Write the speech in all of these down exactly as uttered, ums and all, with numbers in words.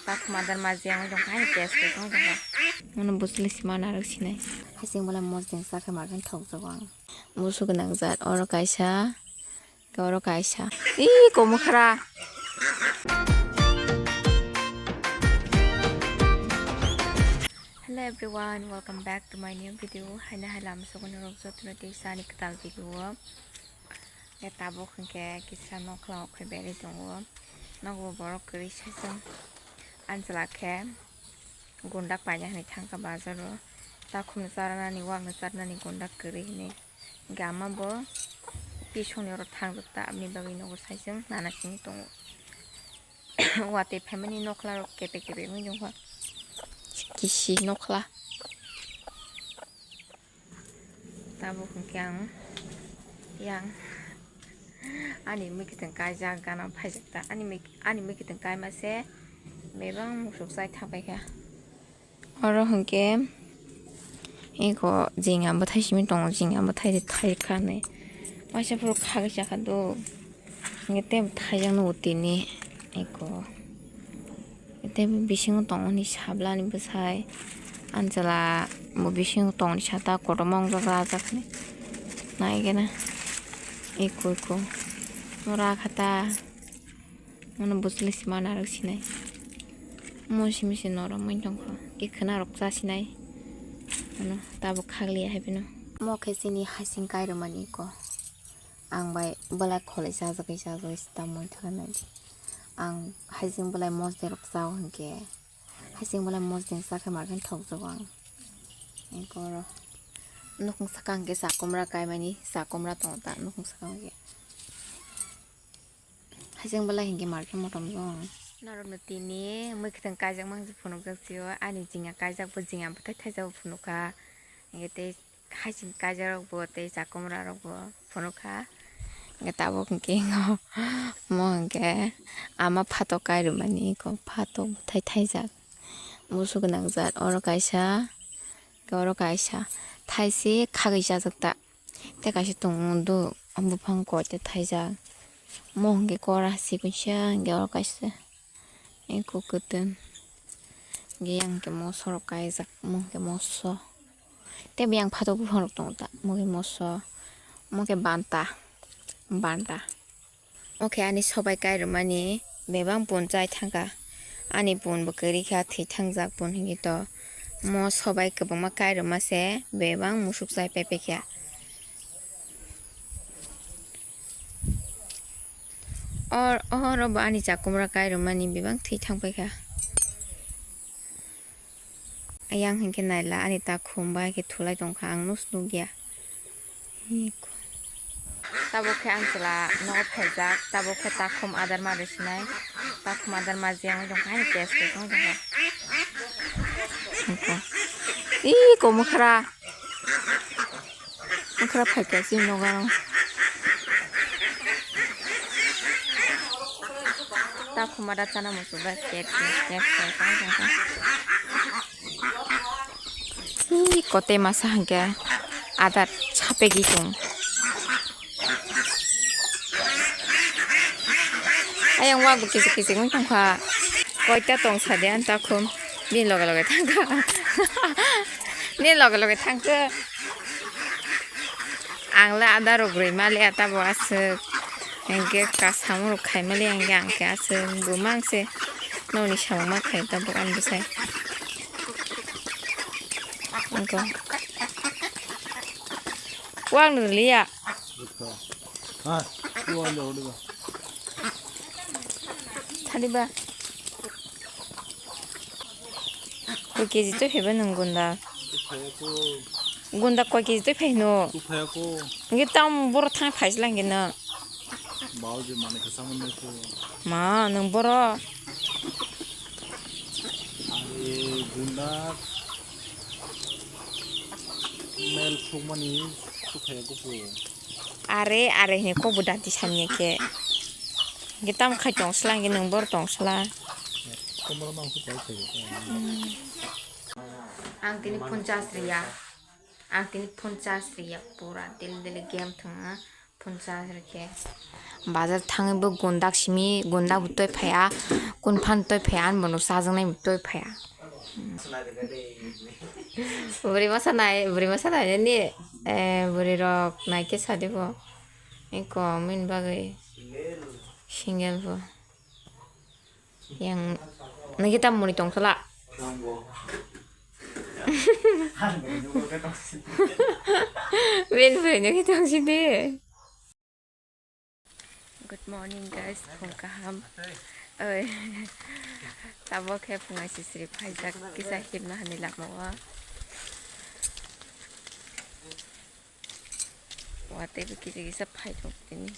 Takhum adar maji ang jong hai test ke jong jong. Mano busli sima narok sinai. Hasing bala mosdeng sakhe marken thok jago ang. Musu gwnang jat oro kaisa. Oro kaisa. Ih, komo khara. Hello everyone, welcome back to my new video. Haina hai lama sogo norok jotono tei sani kwtal video o. Ya tabuk hwnkhe kisa nokla o khe berwi tongo. Nogo borok kwrwi saichung anchwla khe gundak paina hinwi thangkha bazaro. Takhumno charnani, wakno charnani gundak kwrwi hinwi. Gama bo pisongni oro thangjak ta, aboni bagwi nogo saichung nana sini tongo. Watwi phaimani nokhla rok kepek kepek wngwi nukha. Kisi nokhla. Tabuk hwnkhe ang yang ani mwkhitwng kaijak gana phaijak ta. Ani mwk-, ani mwkhitwng kaima se bebak musuk chai thangpaikha. Oro hwnkhe eko jing abo thai simi tongo, jing abo thai thai kha hinwi. Waisa phuru khagwi chakha do. Hwnkhe tei thaijak nugo tini eko. Tei bisingo tongo ni sabla ni bwsai. Anchwla bo bisingo tongo ni sata kotorma wngjak rajak ni. Naigena eko eko. Mura khata. Mano bwswlwi sima narwk sinai. Mo simi se norok mui tongkha. Khe khwna rok cha sinai. Ano tabuk khakliya hai phano. Mo khe chini hasing kairwmani ko. Ang bai belai kholai chajagwi chajagwi se ta mui thangna nai. Ang hasing belai mosdeng rok chao hinkhe. Hasing belai mosdeng chakhe markhe thokjago ang. Eko oro. Nukhung sakang khe chakomra kaimani, chakomra tongo ta nukhung sakang khe. Hasing belai hinkhe markhe motom jong. Norokno tini mwkhwtwng kaijak mang se phunukjak sio, ani jingya kaijak bo jingya bwthai thaijak bo phunukha. Hinkhe tei hasing kaijak rok bo tei chakomra rok bo phunukha. Hinkhe tabuk hinkhe mo hinkhe ama phatok kairwmani ko phatok bwthai thaijak. Musu gwnang jat oro kaisa, hinkhe oro kaisa thaise khagwi chajak ta. Tei kaisa tongo do buphang koi tei thaijak. Mo hinkhe kora sikisa hinkhe oro kaisa eko kwtwng. Hinkhe yang hinkhe moso rok kaijak, mo hinkhe moso. Tei yang phatok buphang rok tongo ta, mo hinkhe moso, mo hinkhe banta, banta. O khe ani sobai kairwmani bebak bun chai thangkha. Ani bun bo kwrwi kha, thwi thangjak bun hinkhe to. Mo sobai kwbangma kairwma se bebak musuk chai paipaikha. Or, oro bo ani chakomra kairwmani bebak thwi thangpaikha. Ayang hinkhe naila ani takhum bai khe thulai tongkha, ang nus nukya. Tabuk khe ang chwla nogo phaijak, tabuk khe takhum adar ma rwsinai, takhum adar ma jeng wngkha, haino test wngkha. Ih, komo khara. Ungkra phaikha chini nogo. Takhuma da chana muchung bai ket ket ket ket tong tong tong. Ih, kote masa hwnkhe adar sapegwi tong. Ayang wak bo kichik kichik wng tongkha. Koita tong sadi ang takhum. Bini loge loge thangkha. Bini loge loge thangkha. Ang le ada rok rwi mali ata bo aswk. Hingke kasam rok khai mali hingke ang ke aswk. Bo mang se nokni samung ma khai tabuk ani bwsai. Wngkha. Wang rwliya. Ha, wang rwliya. Thaliba. Koi keji twi phaiba nwng gunda? Gunda koi keji twi phai hino? Hingke tam boro thang phai sila hingke nwng. Bauji mani kasa mani ko. Ma, nwng boro. Ani gunda mel thukmani sukhaya kupu. Are, are hini kok bo dati samiya khe. Hingke tam khai tong sila, hingke nwng boro tong sila. Ang tini phone charge riya. Ang tini phone charge riya pura daily daily game thwngna phone charge rikhe. Bazar thangwi bo gundak simi, gundak bo toi phaiya, kunphan toi phaiya, ani bono chajaknai bo toi phaiya. Bwrwi masa nai, bwrwi masa nai ni, eh, bwrwi rok nai khe sadi bo. Eko mini bagwi single bo. Yang nagi tam muni tong sala. Bini bwrwi nagi tong sidi. Good morning, guys, phung kaham. Oi. Tabuk khe phung aisisri phaijak kisa himna hani lama o. Watwi bo kisa kisa phaijak tini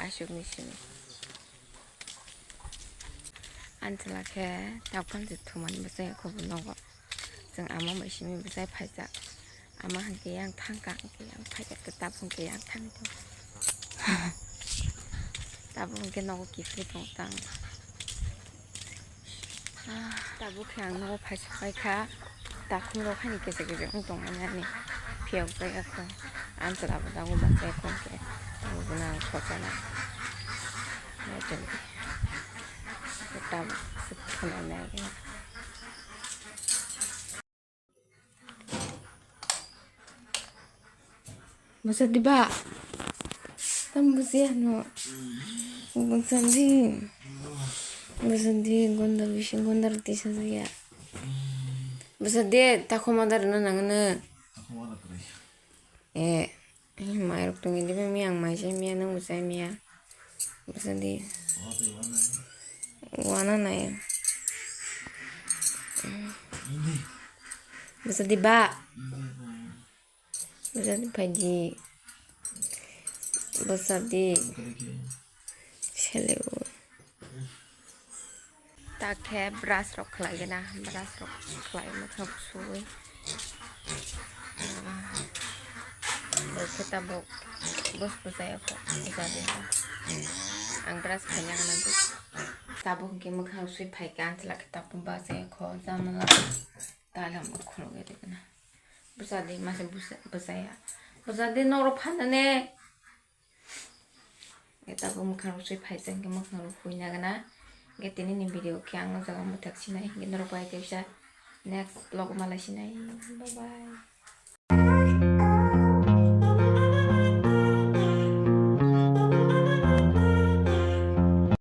aswk ni simi. Anchwla khe tabuk phang se thumani bwsai khe bo nogo. Chwng ama bai simi bwsai phaijak. Ama hwnkhe yang thangkha, hwnkhe yang phaijak khe tabuk hwnkhe yang thangwi tongo. Tabuk hwnkhe nogo kiphilwi tongo tang. Ah, tabuk khe ang nogo phai sokphaikha. Takhum rok haino kisa kisa wng tongmani ani phiyok jagakho. Anchwla bo tabuk bachai kho hwnkhe tabuk bono ang khochanai. Tabuk se khwnanai. Bwsa di ba? Tam bujiya no. Bwsa di. Bwsa di, gonda bisi, gonda roti sajaya. Bwsa di, takhuma da rwna nangno. Eh, eh, mai rok tongwi di ba, miyang mai se miya, nang bwsa miya. Bwsa di. Wana nai. Bwsa di ba. Bwsa di phaidi. Bwsa di. Sele o. Ta khe brush rok khlai gana, brush rok khlai mwthang suwi. Bo khe tabuk bus bwsai kho, bwsa di. Ang brush khaina gana di. Tabuk hwnkhe mwkhang swi phai kha, ang chwla khe tabuk bachai kho, jamala. Talam khulugwi rwgwna. Bwsa di, masa bwsa, bwsaya. Bwsa di, norok phanane. Hwnkhe tabuk mwkhang rok swi phaijak, hwnkhe mwkhang rok huina gana. Hwnkhe tini ni video khe ang o jaga mwthak sinai, hwnkhe norok bai kaisa next vlog malai sinai. Bye bye.